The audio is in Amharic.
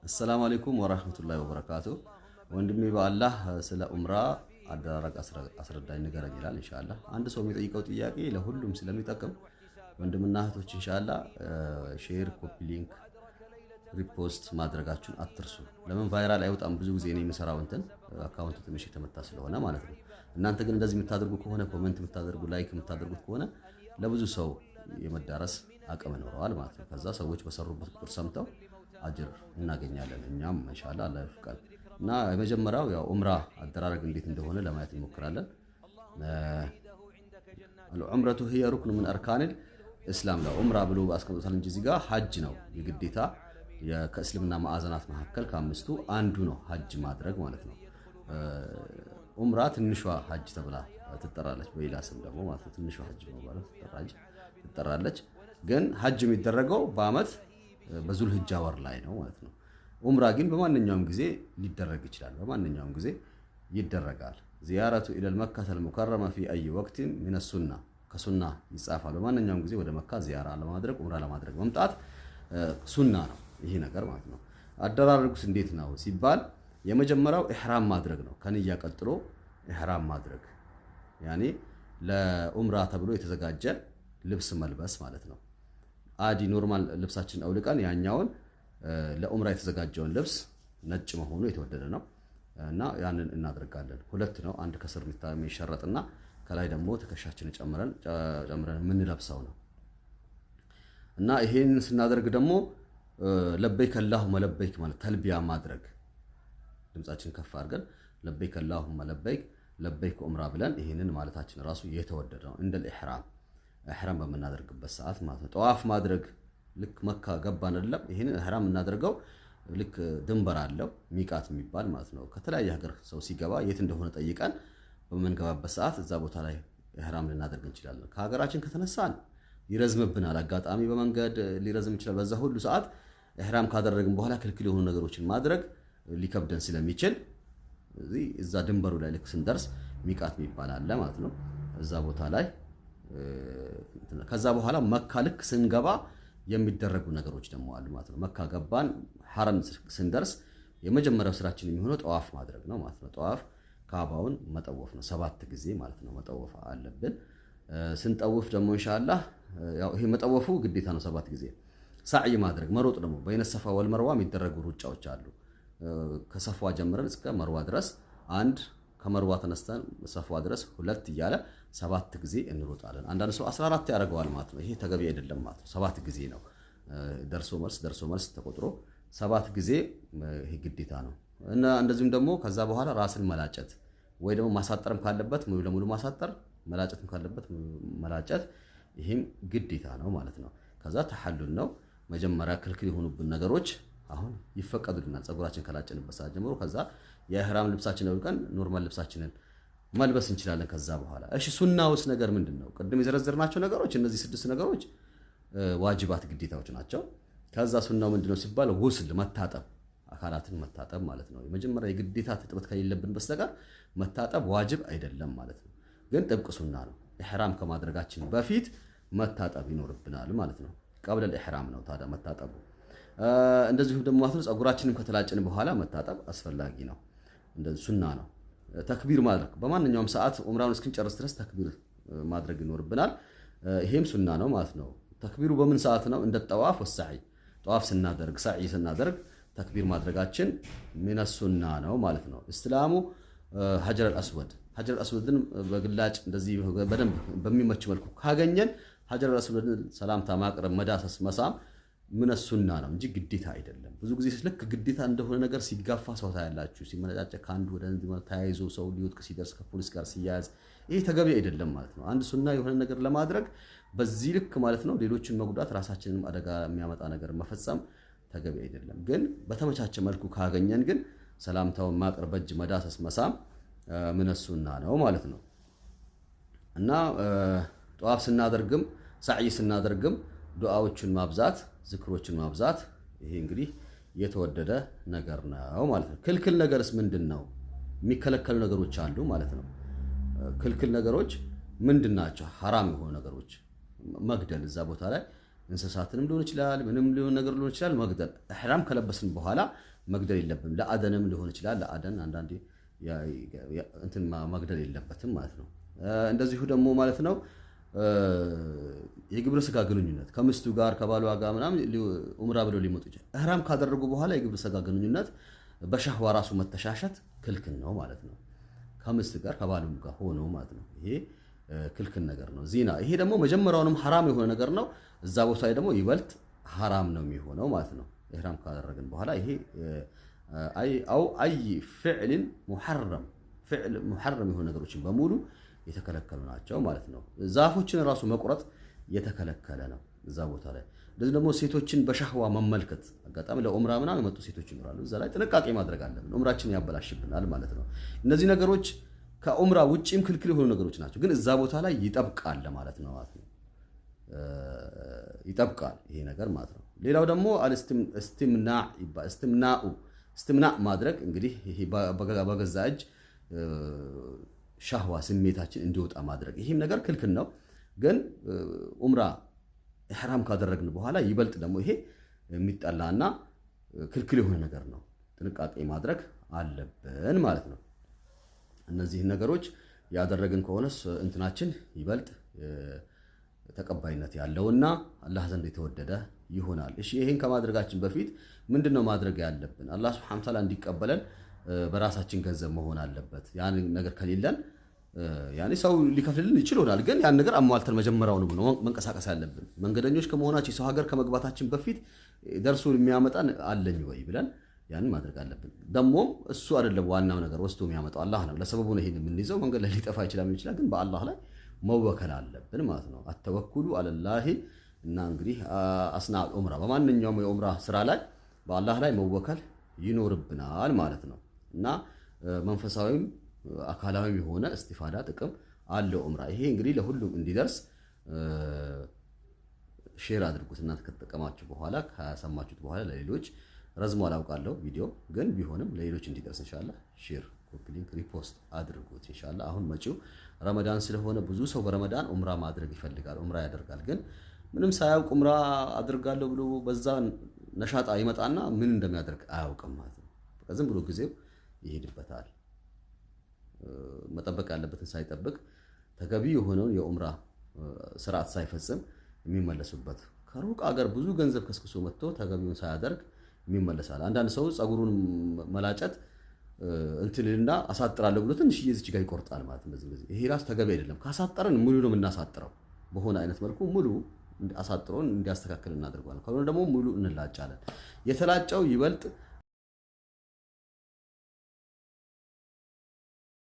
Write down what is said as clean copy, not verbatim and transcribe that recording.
السلام عليكم ورحمة الله وبركاته። ወንድሜ በአላህ ስለ ኡምራ አደራረግ አስረዳኝ ንገረኝ ይላል። ኢንሻአላህ አንድ ሰው የሚጠይቀው ጥያቄ ለሁሉም ስለሚጠቅም ወንድምና እህቶች ኢንሻአላህ share፣ copy link፣ repost ማድረጋችሁን አትርሱ። ለምን viral አይወጣም? ብዙ ጊዜ እኔ የምሰራው እንትን account ኡ ትንሽ የተመታ ስለሆነ ማለት ነው። እናንተ ግን እንደዚህ የምታደርጉ ከሆነ፣ comment የምታደርጉ፣ like የምታደርጉት ከሆነ ለብዙ ሰው የመዳረስ አቅም ይኖረዋል ማለት ነው። ከዛ ሰዎች በሰሩበት ቁጥር ሰምተው አጅር እናገኛለን እኛም ኢንሻአላህ አላህ ይወፍቀን። እና የመጀመሪያው ያው ኡምራ አደራረግ እንዴት እንደሆነ ለማየት እንሞክራለን። العمرة هي ركن من أركان الإسلام ነው። ኡምራ ብሎ አስቀምጦታል እንጂ እዚህ ጋር ሐጅ ነው የግዴታ፣ ከእስልምና ማዕዘናት መካከል ከአምስቱ አንዱ ነው ሐጅ ማድረግ ማለት ነው። ኡምራ ትንሿ ሐጅ ተብላ ትጠራለች፣ በሌላ ስም ደግሞ ማለት ነው። ትንሿ ሐጅ በመባል ትጠራለች። ግን ሐጅ የሚደረገው በአመት በዙልህጃ ወር ላይ ነው ማለት ነው። ኡምራ ግን በማንኛውም ጊዜ ሊደረግ ይችላል። በማንኛውም ጊዜ ይደረጋል። زيارة إلى مكة المكرمة في أي وقت من السنة፣ ከሱና ይጻፋል። በማንኛውም ጊዜ ወደ መካ ዚያራ ለማድረግ፣ ኡምራ ለማድረግ መምጣት ሱና ነው ይሄ ነገር ማለት ነው። አደራረጉስ እንዴት ነው ሲባል የመጀመሪያው ኢሕራም ማድረግ ነው። ከንያ ቀጥሎ ኢሕራም ማድረግ ያኔ ለኡምራ ተብሎ የተዘጋጀ ልብስ መልበስ ማለት ነው። عادي normal ልብሳችን አውልቀን ያኛውን ለኡምራ የተዘጋጀውን ልብስ ነጭ መሆኑ የተወደደ ነው እና ያንን እናደርጋለን። ሁለት ነው፣ አንድ ከስር የሚሸረጥና ከላይ ደግሞ ትከሻችንን ጨምረን ጨምረን የምንለብሰው ነው። እና ይሄን ስናደርግ ደግሞ لبيك اللهم لبيك ማለት ተልቢያ ማድረግ፣ ድምጻችን ከፍ አድርገን لبيك اللهم لبيك لبيك ዑምራ ብለን ይሄንን ማለታችን ራሱ የተወደደ ነው። عند الإحرام፣ ኢሕራም በምናደርግበት ሰዓት ማለት ነው። ጠዋፍ ማድረግ ልክ መካ ገባን አይደለም? ይሄንን ኢሕራም የምናደርገው ልክ ድንበር አለው ሚቃት የሚባል ማለት ነው። ከተለያየ ሀገር ሰው ሲገባ የት እንደሆነ ጠይቀን በምንገባበት ሰዓት እዛ ቦታ ላይ ኢሕራም ልናደርግ እንችላለን። ከሀገራችን ከተነሳን ይረዝምብናል። አጋጣሚ በመንገድ ሊረዝም ይችላል። በዛ ሁሉ ሰዓት ኢሕራም ካደረግን በኋላ ክልክል የሆኑ ነገሮችን ማድረግ ሊከብደን ስለሚችል እዛ ድንበሩ ላይ ልክ ስንደርስ ሚቃት የሚባል አለ ማለት ነው። እዛ ቦታ ላይ፣ ከዛ በኋላ መካ ልክ ስንገባ የሚደረጉ ነገሮች ደግሞ አሉ ማለት ነው። መካ ገባን፣ ሐረም ስንደርስ የመጀመሪያው ስራችን የሚሆነው ጠዋፍ ማድረግ ነው ማለት ነው። ጠዋፍ ካባውን መጠወፍ ነው፣ 7 ጊዜ ማለት ነው መጠወፍ አለብን። ስንጠውፍ ደግሞ ኢንሻአላህ ያው ይሄ መጠወፉ ግዴታ ነው 7 ጊዜ። ሳዕይ ማድረግ፣ መሮጥ ደግሞ بين الصفا والمروة የሚደረጉ ሩጫዎች አሉ። ከሰፋ ጀምረን እስከ መርዋ ድረስ አንድ፣ ከመርዋ ተነስተን ሰፋ ድረስ ሁለት እያለ 7 ጊዜ እንሮጣለን። አንዳንድ ሰው 14 ያደርገዋል ማለት ነው። ይሄ ተገቢ አይደለም ማለት ነው። 7 ጊዜ ነው፣ ደርሶ መልስ ደርሶ መልስ ተቆጥሮ 7 ጊዜ፣ ይሄ ግዴታ ነው። እና እንደዚሁም ደግሞ ከዛ በኋላ ራስን መላጨት ወይ ደግሞ ማሳጠርም ካለበት ሙሉ ለሙሉ ማሳጠር፣ መላጨትም ካለበት መላጨት፣ ይሄም ግዴታ ነው ማለት ነው። ከዛ ተሐሉል ነው። መጀመሪያ ክልክል የሆኑብን ነገሮች አሁን ይፈቀዱልናል ፀጉራችን ከላጨንበት ሰዓት ጀምሮ። ከዛ የኢህራም ልብሳችንን አውልቀን normal ልብሳችንን መልበስ እንችላለን ከዛ በኋላ። እሺ ሱናውስ ነገር ምንድነው? ቅድም የዘረዘርናቸው ነገሮች እነዚህ ስድስት ነገሮች ዋጅባት ግዴታዎች ናቸው። ከዛ ሱናው ምንድነው ሲባል ጉስል መታጠብ፣ አካላትን መታጠብ ማለት ነው። የመጀመሪያ የግዴታ ትጥበት ከሌለብን በስተቀር መታጠብ ዋጅብ አይደለም ማለት ነው። ግን ጥብቅ ሱና ነው። ኢህራም ከማድረጋችን በፊት መታጠብ ይኖርብናል ማለት ነው። قبل الإحرام ነው ታዲያ መታጠቡ። እንደዚሁም ደግሞ ማለት ነው ፀጉራችንን ከተላጨን በኋላ መታጠብ አስፈላጊ ነው። እንደዚህ ሱና ነው። ተክቢር ማድረግ በማንኛውም ሰዓት ዑምራውን እስክንጨርስ ድረስ ተክቢር ማድረግ ይኖርብናል። ይሄም ሱና ነው ማለት ነው። ተክቢሩ በምን ሰዓት ነው? እንደ ጠዋፍ ወሰዒ፣ ጠዋፍ ስናደርግ፣ ሰዒ ስናደርግ ተክቢር ማድረጋችን من السنة ነው ማለት ነው። استلام الحجر الأسود፣ ሐጀር አልአስወድን በግላጭ እንደዚህ በደንብ በሚመች መልኩ ካገኘን ሐጀር አልአስወድን ሰላምታ ማቅረብ፣ መዳሰስ፣ መሳም من السنة ነው እንጂ ግዴታ አይደለም። ብዙ ጊዜ ልክ ግዴታ እንደሆነ ነገር ሲጋፋ ሰው ታያላችሁ። ሲመነጫጨቅ፣ ከአንዱ ወደ አንዱ ተያይዞ ሰው ሊወድቅ ሲደርስ፣ ከፖሊስ ጋር ሲያያዝ፣ ይሄ ተገቢ አይደለም ማለት ነው። አንድ ሱና የሆነ ነገር ለማድረግ በዚህ ልክ ማለት ነው ሌሎችን መጉዳት፣ ራሳችንንም አደጋ የሚያመጣ ነገር መፈጸም ተገቢ አይደለም። ግን በተመቻቸ መልኩ ካገኘን ግን ሰላምታውን ማቅረብ፣ በእጅ መዳሰስ፣ መሳም من السنة ነው ማለት ነው። እና ጠዋፍ ስናደርግም ሳዕይ ስናደርግም ዱዓዎችን ማብዛት፣ ዝክሮችን ማብዛት ይሄ እንግዲህ የተወደደ ነገር ነው ማለት ነው። ክልክል ነገርስ ምንድነው? የሚከለከሉ ነገሮች አሉ ማለት ነው። ክልክል ነገሮች ምንድን ናቸው? ሐራም የሆኑ ነገሮች መግደል፣ እዛ ቦታ ላይ እንስሳትንም ሊሆን ይችላል፣ ምንም ሊሆን ነገር ሊሆን ይችላል። መግደል ኢሕራም ከለበስን በኋላ መግደል የለብንም። ለአደንም ሊሆን ይችላል። ለአደን አንዳንዴ እንትን መግደል የለበትም ማለት ነው። እንደዚሁ ደግሞ ማለት ነው የግብረ ስጋ ግንኙነት ከሚስቱ ጋር ከባሏ ጋር ምናምን ኡምራ ብለው ሊመጡ ይችላል። ኢሕራም ካደረጉ በኋላ የግብረ ስጋ ግንኙነት በሻህዋ ራሱ መተሻሸት ክልክል ነው ማለት ነው። ከምስት ጋር ከባሉም ጋር ሆኖ ማለት ነው። ይሄ ክልክል ነገር ነው። ዚና ይሄ ደግሞ መጀመሪያውንም ሐራም የሆነ ነገር ነው። እዛ ቦታ ላይ ደግሞ ይበልጥ ሐራም ነው የሚሆነው ማለት ነው። ኢሕራም ካደረግን በኋላ ይሄ أي أو أي فعل محرم فعل محرم የሆኑ ነገሮችን በሙሉ የተከለከሉ ናቸው ማለት ነው። ዛፎችን ራሱ መቁረጥ የተከለከለ ነው እዛ ቦታ ላይ። እንደዚህ ደግሞ ሴቶችን በሻህዋ መመልከት አጋጣሚ ለኡምራ ምናምን የመጡ ሴቶች ይኖራሉ። እዛ ላይ ጥንቃቄ ማድረግ አለብን። ኡምራችንን ያበላሽብናል ማለት ነው። እነዚህ ነገሮች ከኡምራ ውጪም ክልክል የሆኑ ነገሮች ናቸው፣ ግን እዛ ቦታ ላይ ይጠብቃል ማለት ነው ማለት ነው። ይጠብቃል ይሄ ነገር ማለት ነው። ሌላው ደግሞ الاستمناء ይባላል። استمناء ማድረግ እንግዲህ ይሄ በገዛ እጅ ሻህዋ ስሜታችን እንዲወጣ ማድረግ ይህም ነገር ክልክል ነው። ግን ኡምራ ኢሕራም ካደረግን በኋላ ይበልጥ ደግሞ ይሄ የሚጠላና ክልክል የሆነ ነገር ነው። ጥንቃቄ ማድረግ አለብን ማለት ነው። እነዚህን ነገሮች ያደረግን ከሆነ እንትናችን ይበልጥ ተቀባይነት ያለውና አላህ ዘንድ የተወደደ ይሆናል። እሺ ይሄን ከማድረጋችን በፊት ምንድነው ማድረግ ያለብን? አላህ ሱብሓነሁ ወተዓላ እንዲቀበለን በራሳችን ገንዘብ መሆን አለበት። ያን ነገር ከሌለን ያኔ ሰው ሊከፍልልን ይችል ይሆናል፣ ግን ያን ነገር አሟልተን መጀመሪያውኑ ነው መንቀሳቀስ ያለብን። መንገደኞች ከመሆናችን የሰው ሀገር ከመግባታችን በፊት ደርሶ የሚያመጣን አለኝ ወይ ብለን ያንን ማድረግ አለብን። ደግሞም እሱ አይደለም ዋናው ነገር፣ ወስዶ የሚያመጣው አላህ ነው። ለሰበቡ ነው ይሄን የምንይዘው። መንገድ ላይ ሊጠፋ ይችላል ይችላል፣ ግን በአላህ ላይ መወከል አለብን ማለት ነው። التوكل على الله እና እንግዲህ أثناء العمرة በማንኛውም የኡምራ ስራ ላይ በአላህ ላይ መወከል ይኖርብናል ማለት ነው። እና መንፈሳዊም አካላዊም የሆነ استفادة ጥቅም አለው ኡምራ። ይሄ እንግዲህ ለሁሉም እንዲደርስ share አድርጉት። እናንተ ከተጠቀማችሁ በኋላ ከሰማችሁት በኋላ ለሌሎች ረዝሞ አላውቃለሁ ቪዲዮ ግን ቢሆንም ለሌሎች እንዲደርስ ኢንሻአላህ share፣ copy link፣ repost አድርጉት ኢንሻአላህ። አሁን መጪው ረመዳን ስለሆነ ብዙ ሰው በረመዳን ኡምራ ማድረግ ይፈልጋል፣ ኡምራ ያደርጋል። ግን ምንም ሳያውቅ ኡምራ አድርጋለሁ ብሎ በዛ ነሻጣ ይመጣና ምን እንደሚያደርግ አያውቅም ማለት ነው። በቃ ዝም ብሎ ጊዜው ይሄድበታል። መጠበቅ ያለበትን ሳይጠብቅ ተገቢ የሆነውን የኡምራ ስርዓት ሳይፈጽም የሚመለሱበት ከሩቅ አገር ብዙ ገንዘብ ከስክሶ መጥቶ ተገቢውን ሳያደርግ የሚመለሳል። አንዳንድ ሰው ፀጉሩን መላጨት እንትንልና አሳጥራለሁ ብሎ ትንሽዬ እዚች ጋር ይቆርጣል ማለት ነው። በዚህ ይሄ ራሱ ተገቢ አይደለም። ካሳጠረን ሙሉ ነው የምናሳጥረው። በሆነ አይነት መልኩ ሙሉ አሳጥሮን እንዲያስተካክል እናደርገዋለን። ካልሆነ ደግሞ ሙሉ እንላጫለን። የተላጨው ይበልጥ